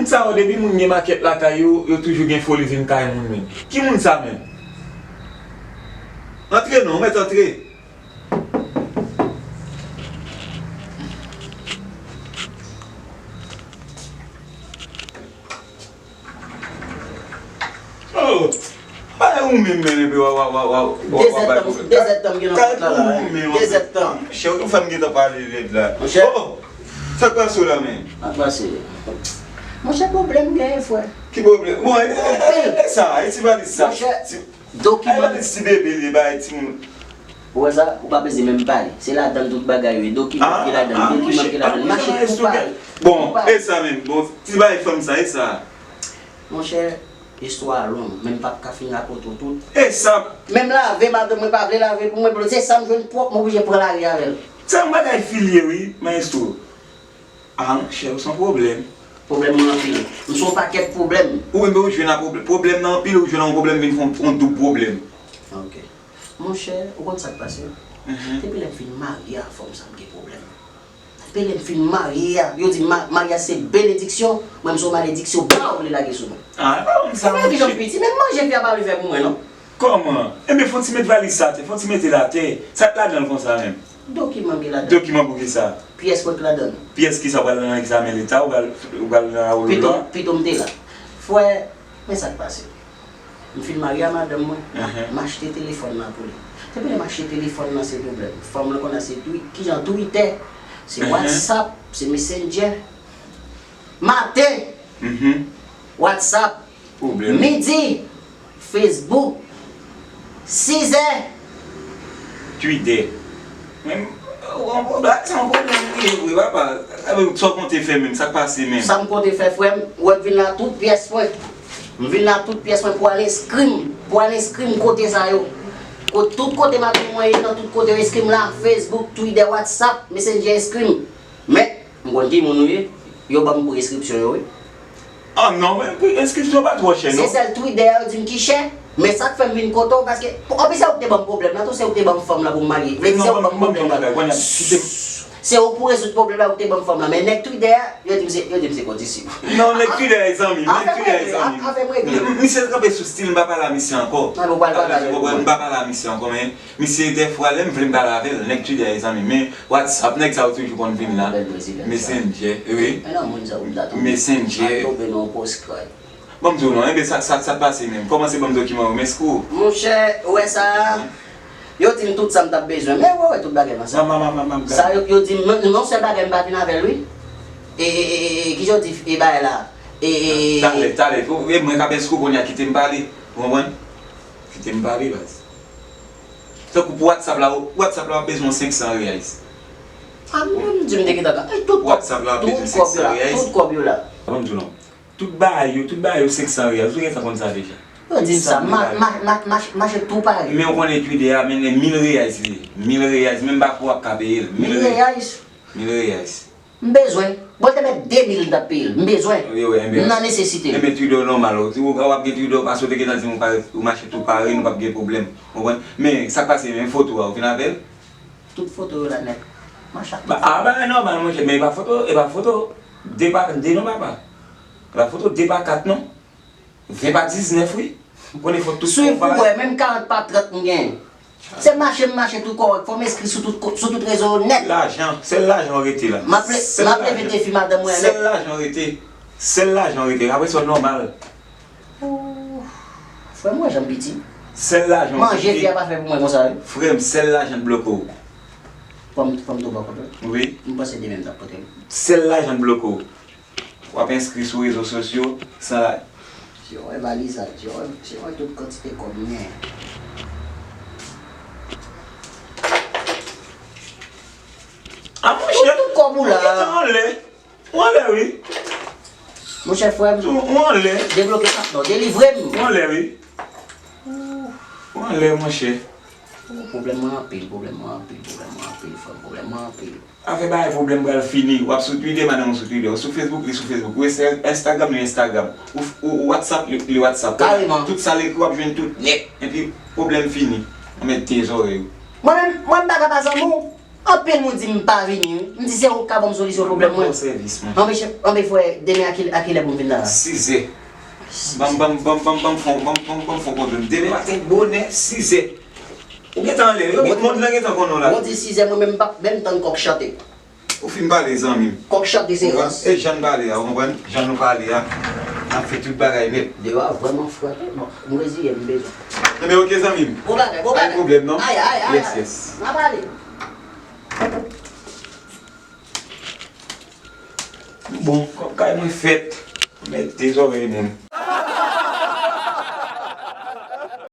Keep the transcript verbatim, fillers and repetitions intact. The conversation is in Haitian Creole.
Sa yo, depi moun gen makèt lakay yo, yo toujou gen foli vin kay moun menm. Ki moun sa menm? Antre non, ou mèt antre. Oh! Bagay ou menm menm epi w ap bay pwoblèm. Dezèdtan m gen nan kont la la. Dezèdtan. Chè, ou fè m gentan pale lèd la. Monchè. Oh! Sa k pase w la menm? Sa k pase? Monchè, pwoblèm m genyen, frè. Ki pwoblèm? Bon, e sa, e ti valiz sa. Monchè, dokiman. Valiz ti bebe li bay timoun. Ou wè sa? Ou pa bezwen menm pale. Se ladan l tout bagay yo ye. Dokiman ki ladan l, dokiman ki ladan l. Mache tou pale. Bon, e sa menm. Bon, ti bagay fanm sa, e sa. Monchè, istwa a long, men m p ap ka fin rakonte w tout. E sa. Menm lave, madanm mwen pa vle lave pou mwen, se sa m jwenn pwòp, m oblije pran lari avè l. Se yon bagay filye wi, mayestwo. Ah, monchè, ou se yon pwoblèm. Pwoblèm mwen anpil. M se yon pakèt pwoblèm. Ou menm ou jwenn a pwoblèm. Pwoblèm nan anpil, ou jwenn a yon pwoblèm vin fè yon, yon doub pwoblèm. Ok. Monchè, ou konn sa k pase? Depi lè m fin marye a fanm sa, m gen pwoblèm. Depi lè m fin marye a, yo di ma-, maryaj se benediksyon, mwen m se yon malediksyon, baw, li lage sou mwen. Ah, e pa konn sa, monchè. Epi jan piti, menm manje fi a pa vle fè pou mwen, non. Kòman? Enben, fò n ti met valiz sa atè, fò n ti mete l atè. Sa k ladan l konsa menm? Dokiman ki ladan. Dokiman pou ki sa? Pyès mwen k ladan. Pyès ki sa? Ou pral nan egzamen leta, ou pral, ou pral nan awolola? Pito, pito m te la. Frè, men sa k pase. M fin marye a madanm mwen, m achte telefòn nan pou li. Depi lè m achte telefòn nan, se pwoblèm. Fanm lan konn ase dwi-, kijan Twitter, se WhatsApp, se Messenger. Maten, WhatsApp. Pwoblèm. Midi, Facebook. Sizè. Twitter. Men, yon pwoblèm, se yon pwoblèm li ye vre, papa. Sa vle di sa w konte fè menm, sa k pase menm? Sa m konte fè, frè m, ou wè m vin la tout pyès mwen. M vin la tout pyès mwen pou al enskri m, pou al enskri m kote sa yo. Kot, tout kote madanm mwen ye, nan tout kote yo enskri m la, Facebook, Twitter, WhatsApp, Messenger enskri m. Men, M konn ki moun ou ye, yo ban m preskripsyon yo wi. Ah non, men pri enskripsyon pa twò chè non. Se sèl Twitter a yo di m ki chè, men sa k fè m vin kote w, paske, anpi se ou ki te ban m pwoblèm la tou, se ou ki te ban m fanm lan pou m marye. Vle di se ou ki ban m pwoblèm la. Se ou pou rezoud pwoblèm la, ou ki te ban m fanm lan, men nèg Twitter a, yo di m se, yo di m se kondisib. Non, nèg Twitter a e zanmi m, nèg Twitter a e zanmi m. Misye kanpe sou stil, m pa pale a misye ankò. M pa pale a misye ankò, men Misye dèfwa lè m vle m pale avè l, nèg Twitter a e zanmi m, men WhatsApp, nèg sa yo toujou konn vin la. Messenger, wi. Messenger. Ban m di w non, enben sa, sa, sa k pase menm? Kòmanse ban m dokiman yo, men skou. Monchè, ou wè sa a? Yo di m tout sa m t ap bezwen, men ou wè tout bagay nan sa. Sa yo, yo di m, yon sèl bagay m pa vin avè l, wi. E, e, e, e, kijan yo di, e, bagay la? E, e, e, talè, talè, e mwen k ap enskri w kounye a, kite m pale, ou konprann? Kite m pale, baz. Tankou pou WhatsApp la, WhatsApp la w ap bezwen senk san reais. A, m menm di m te gentan ka. Ey, tout kòb, WhatsApp la w ap bezwen senk san reais. Tout kòb yo la. Ban m di w non. Tout bagay yo, tout bagay yo senk san reais. Ou gentan konn sa deja. Yo di m sa, ma-, ma-, ma-, ma-, mache tou pare. Men w konnen Twitter a, men mil reais li ye. Mil reais, menm pa kou w ap ka peye l. Mil reais. Mil reais. M bezwen. Bon, l te mèt de mil m t ap peye l. M bezwen. M nan nesesite. Enben Twitter w nòmal. Ou, ou w ap gen Twitter w pase w te gentan di m ou pare, ou mache tou pare, nou p ap gen pwoblèm. Ou konprann? Men, sa k pase, men foto a, ou vin avè l? Tout foto yo la nèt. Mache ak tout foto. A, bagay nòmal, monchè, men e pa foto, e pa foto de pa de non, papa. E pa foto de pa kat non. Ven pa diznèf wi. Ou konnen fò tout. Swiv pou wè, menm karant pa trant m genyen. Se mache m mache tou kòrèk, fò m enskri sou tout ko-, sou tout rezo yo nèt. Lajan, sèl lajan w rete la. M ap le-, m ap leve defi madanm mwen nèt. Sèl lajan w rete. Sèl lajan w rete. Apre sa w nòmal. Ooh. Frè m, wè jan m piti. Sèl lajan w rete. Manje fi a pa fè pou mwen konsa wi. Frè m, sèl lajan k bloke w. Fò m, fò m tou bò kote w. Wi. M panse demen m t ap pote l. Sèl lajan k bloke w. W ap enskri sou rezo sosyo san la. Si w wè valiz la, si w wè, si w wè tout kantite kòb m genyen. A monchè, tout kòb ou la. Ou anlè. Ou anlè wi. Monchè frè m. Ou anlè. Debloke sa non, delivre m. Ou anlè wi. Ou anlè monchè. Pwoblèm mwen anpil, pwoblèm mwen anpil, pwoblèm mwen anpil, frè m, pwoblèm mwen anpil. Afè bagay pwoblèm pral fini. W ap sou Twitter, madanm ou sou Twitter. Ou sou Facebook, li sou Facebook. Ou Insta-, Instagram, li Instagram. Ou, ou, ou WhatsApp, li, li WhatsApp. Kareman. Tout sa l ekri, w ap jwenn tout nèt. Enpi, pwoblèm fini. Anmède zòrèy ou. Mwen menm, mwen m pa ka pa zanmi w. Anpil moun di m pa vini wi. M di se ou k ka ban m solisyon pwoblèm mwen. Bon sèvis, man. Anben chèf, anben frè, demen a ki, a ki lè pou m vin la? Sizè. Ban m, ban m, ban m, ban m, ban m fon, ban m, ban m, ban m fon kontre m. Demen maten bonè, sizè. Ou gentan anlè, yo, tout moun nan gentan konnen w la. Ou di sizè, mwen menm m p ap menm tann kòk chante. Ou fin pale, zanmi m. Kòk chante se rans. E jan n pale a, ou konprann? Jan nou pale a, n ap fè tout bagay nèt. Deyò a vrèman frèt. Bon, m reziye m bezwen. Enben, oke, zanmi m. Bon bagay, bon Pa bagay. gen pwoblèm, non? Ay, ay, ay. Yes, yes. N a pale. Bon, kòm kay mwen fèt, mèt de zòrèy moun.